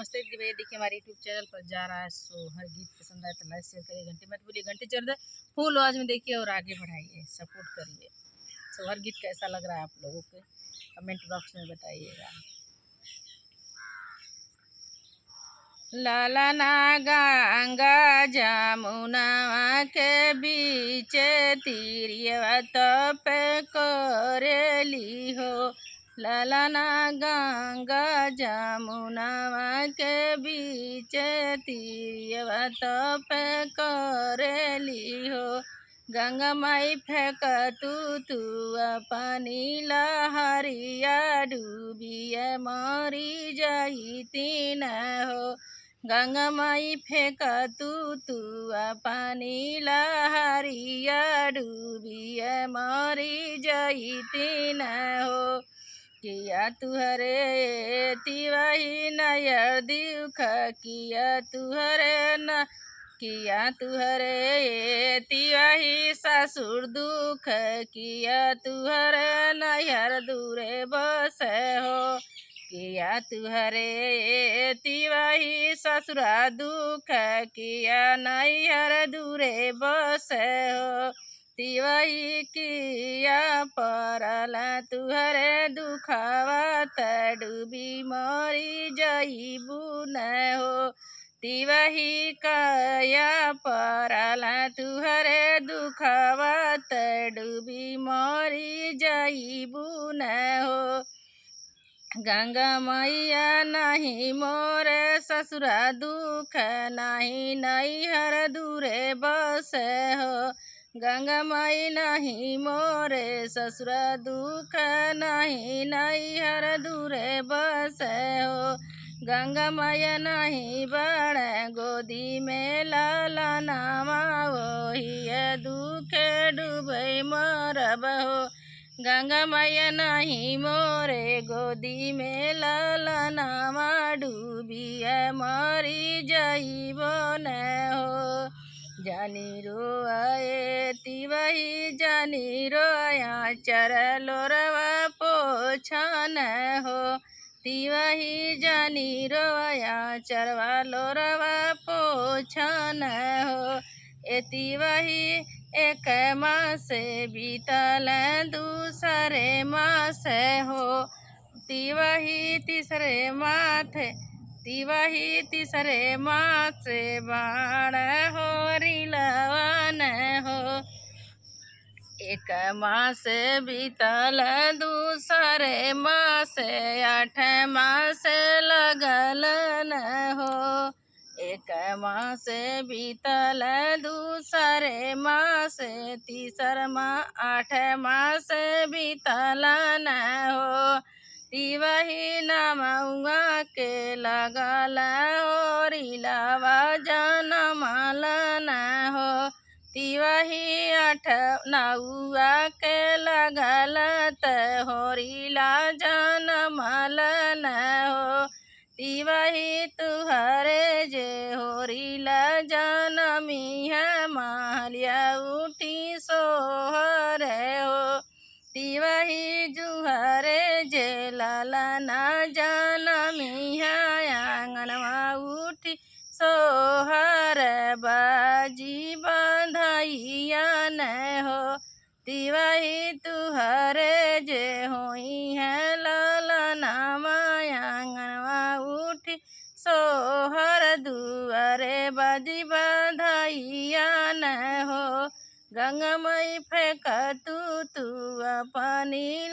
नमस्ते दीदी भैया। देखिए हमारे यूट्यूब चैनल पर जा रहा है सोहर गीत। पसंद आए तो लाइक शेयर करिए, घंटे मत भूलिए, घंटे चढ़ दे फुल आवाज में देखिए और आगे बढ़ाइए, सपोर्ट करिए। सोहर गीत कैसा लग रहा है आप लोगों के कमेंट बॉक्स में बताइएगा। लाला ना गंगा जमुना के बीच तीरियवा तप करेली हो। लाला ना गंगा जमुना के बीच तीरियवा तप करेली हो। गंगा माई फेंक तू तू पानी लहरिया डूबिए मरी जाई न हो। गंगा माई फेंक तू तू पानी लहरिया डूबिए मरी जाई न हो। किया तुहरे तिवाही नयर दुख, किया तुहरे न किया तुहरे तिवाही ससुर दुख, किया तुहरे नैहर दूरे बस हो। किया तुहरे तिवाही ससुरा दुख, किया नैहर दूरे बस हो। तिवाही किया परल तुहरे दुखवा त डूबी मरी जईबू न हो। तिवही कया परल तुहरे दुखवा त डूबी मरी जईबू न हो। गंगा मैया नहीं मोरे ससुरा दुख, नहीं नैहर दूरे बस हो। गंगा माई नहीं मोरे ससुरा दुख, नहीं नैहर दूरे बस हो। गंगा मैया नहीं बड़ गोदी में लाला नामा वही दुख डूबे मरब हो। गंगा मैया नहीं मोरे गोदी में लाला नामा डूबिए मरी जईबो न हो। जानी रोए तिवही जानी रोया चर लोरवा पोछन हो। तिवही जानी रोया चरवा लोरवा पोछन हो। एति वही एक मास बीतल दूसरे मास हो। तिवही तीसरे माथे तिवही तीसरे मास बाण हो रिलवन हो। एक मास बीतल दूसरे मास आठ मास लगल न हो। एक मास बीतल दूसरे मास तीसर मा आठ मास बीतल न हो। तिवही नमउआ के लगल हो रिलवा जनमल न हो। तिवही आठ नौआ के लगल त होरिला जनमल न हो। तिवही तुहरे जे होरिला जनमी है मालिया उठी सोहर हो। तिवही जुहरे जे लाला ना जनमी है आंगनवा उठी सोहर बाजी बंधैया न हो। तिवही तुहरे जे होई है लाला नामा आंगनवा उठी सोहर दुआरे बाजी बंधैया न हो। गंगा माई फेंक तू तू पानी